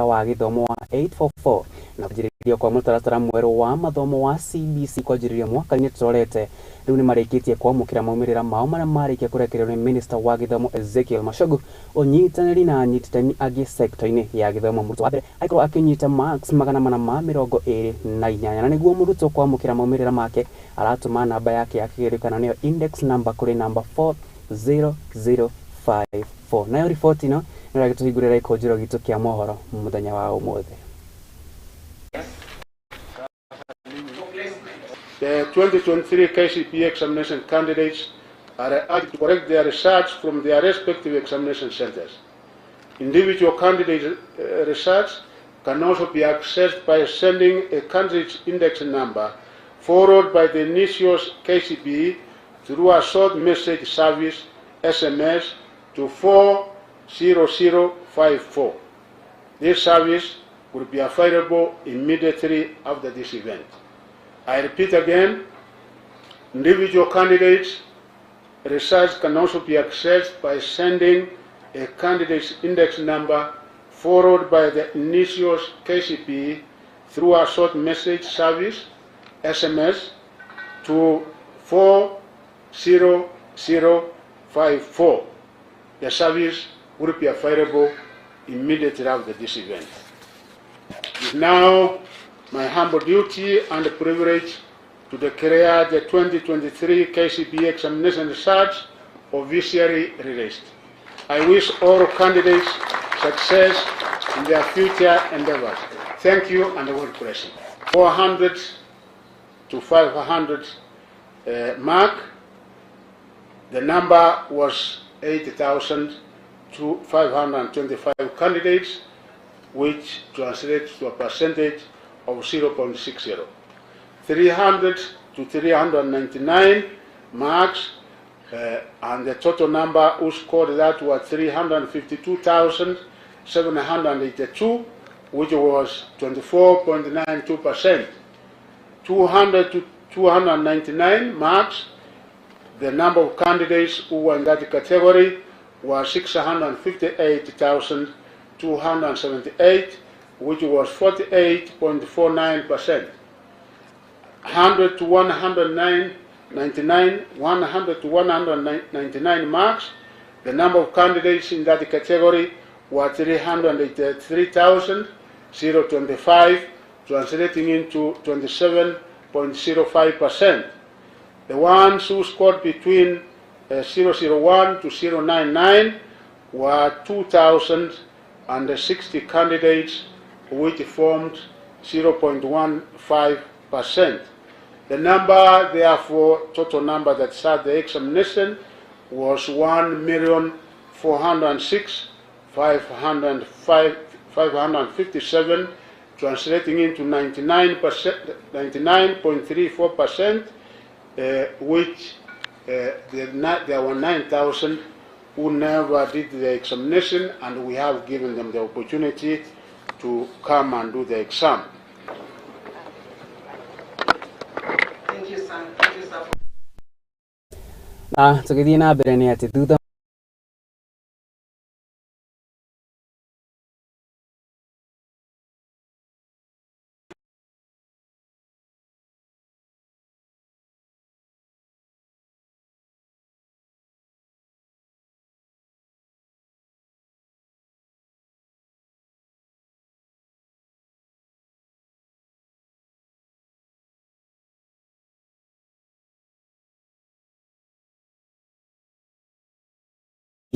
Wa gĩthomo wa 844 na kwanjĩrĩrio kwa mũtaratara mwerũ wa mathomo wa CBC kwanjĩrĩria mwaka-inĩ tũrorete. Rĩu nĩ marĩkĩtie kwamũkĩra maumĩrĩra mao marĩa marĩkia kũrekererio nĩ Minista wa gĩthomo Ezekiel Machogu ũnyitanĩri na anyiti itemi angĩ sekta-inĩ ya gĩthomo. Mũrutwo wa mbere agĩkorwo akĩnyita marks 428, na nĩguo mũrutwo kwamũkĩra maumĩrĩra make aratũma namba yake ya kĩgerio kana nĩyo index number kũrĩ namba 40054. Nayo riboti ĩno nĩ ĩragĩtũhingũrĩra gĩkũnjĩro gitũ kĩa mohoro mũthenya wa ũmũthĩ. The 2023 KCPE examination candidates are urged to collect their results from their respective examination centers. Individual candidate results can also be accessed by sending a candidate's index number followed by the initials KCPE through a short message service SMS to 40054. This service will be available immediately after this event. I repeat again, individual candidates' results can also be accessed by sending a candidate's index number followed by the initials KCPE through a short message service SMS to 40054. The service will be available immediately after this event. It is now my humble duty and privilege to declare the 2023 KCPE examination results officially released. I wish all candidates success in their future endeavors. Thank you and God bless you. 400 to 500 mark, the number was 8,525 candidates, which translates to a percentage of 0.60. 300 to 399 marks, and the total number who scored that was 352,782, which was 24.92%. 200 to 299 marks, the number of candidates who were in that category was 658,278, which was 48.49%. 100 to 199, 100 to 199 marks, the number of candidates in that category was 383,025, translating into 27.05%. The ones who scored between 001 to 099 were 2,060 candidates, which formed 0.15%. The number, therefore, total number that sat the examination was 1,406,557, translating into 99.34%, which there were 9,000 who never did the examination, and we have given them the opportunity to come and do the exam. Thank you, sir. Thank you, sir. Na tũgĩthiĩ na mbere nĩ atĩ thutha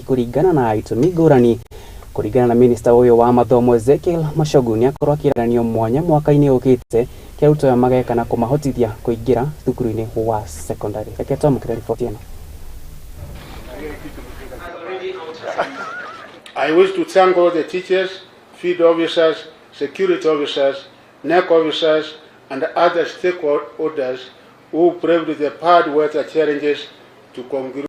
kũringana na itũmi ngũrani. Kũringana na minista ũyũ wa mathomo Ezekiel Machogu, nĩ akorwo akĩranio mwanya mwaka-inĩ ũkĩte kĩa arutwo aya mageka na kũmahotithia kũingĩra thukuru-inĩ wa secondary. Reke twamũkĩre riboti ĩno. I wish to thank all the teachers, field officers, security officers, NEC officers, and other stakeholders who braved the hard weather challenges to conclude